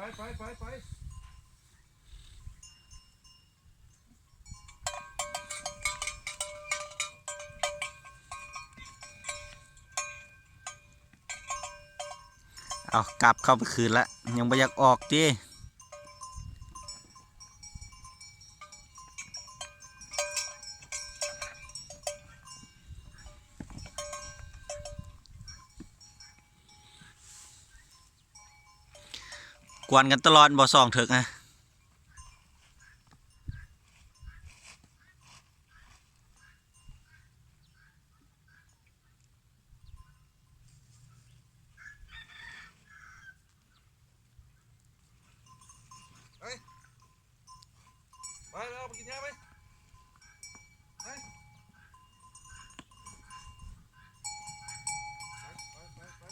ໄປ ໄປ ໄປ ໄປ. ເອົາ ກັບເຂົ້າໄປຄືນລະ ຍັງບໍ່ຢາກອອກຕິ? ກວນກັນຕະຫຼອດບໍ່ ສອງເຖິກນະ? ໄປ ໄປແລ້ວ ໄປກິນຫຍ້າໄປ ໄປ ໄປ ໄປ ໄປ ໄປ.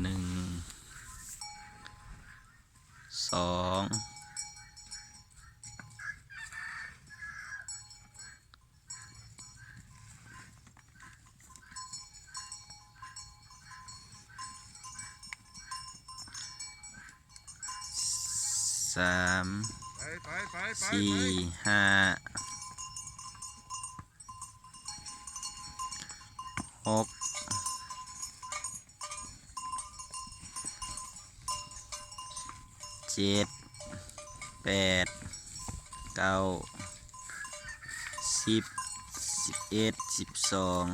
ໜຶ່ງ ສອງ ສາມ ໄປ ໄປ ໄປ ໄປ ສີ່ ໄປ ຫ້າ ຫົກ ເຈັດ ແປດ ເກົ້າ ສິບ ສິບເອັດ ສິບສອງ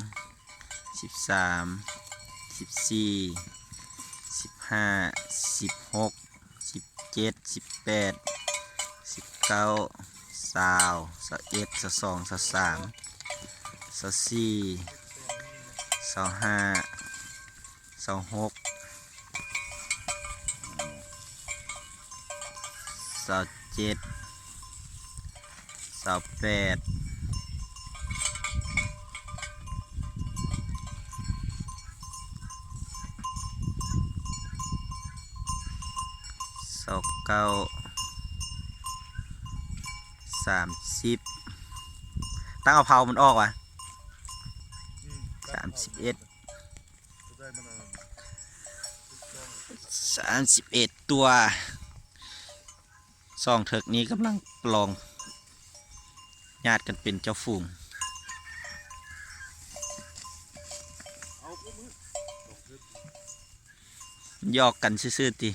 ສິບສາມ ສິບສີ່ ສິບຫ້າ ສິບຫົກ ສິບເຈັດ ສິບແປດ ສິບເກົ້າ ຊາວ ຊາວເອັດ ຊາວສອງ ຊາວສາມ ຊາວສີ່ ຊາວຫ້າ ຊາວຫົກ ຊາວເຈັດ ຊາວແປດ ຊາວເກົ້າ ສາມສິບ ຕັ້ງເອົາເຜົາມັນອອກຫວາ ອືມ ສາມສິບເອັດ ສາມສິບເອັດຕົວ. ສອງເຖິກນີ້ກຳລັງປະລອງຍາດກັນເປັນເຈົ້າຝູງ ຫຍອກກັນຊື່ໆຕິ.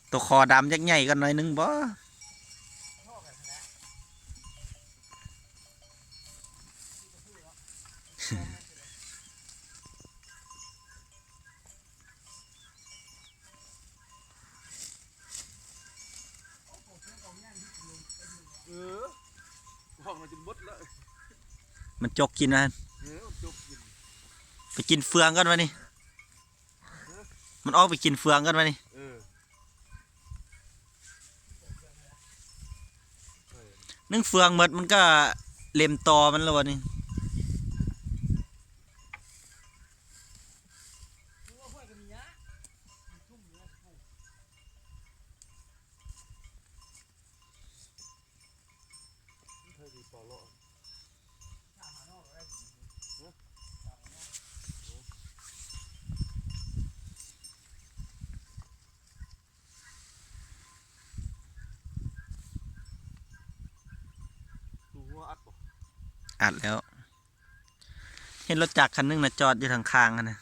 ໂຕຄໍດຳຢາກໃຫຍ່ກວ່າໜ້ອຍໜຶ່ງບໍ່? ເອີ ຂອງມັນຈົນໝົດແລ້ວ ມັນຈົກກິນນັ້ນ ເອີ ມັນຈົກກິນ ໄປກິນເຟືອງກ່ອນວະນີ້. ມັນອອກໄປກິນເຟືອງກ່ອນວະນີ້ ເອີ ໜຶ່ງເຟືອງໝົດ ມັນກະເລັມຕໍ່ມັນແລ້ວວະນີ້. ອັດແລ້ວ ເຫັນລົດຈັກຄັນໜຶ່ງນະ ຈອດຢູ່ທາງຂ້າງຫັ້ນນະ.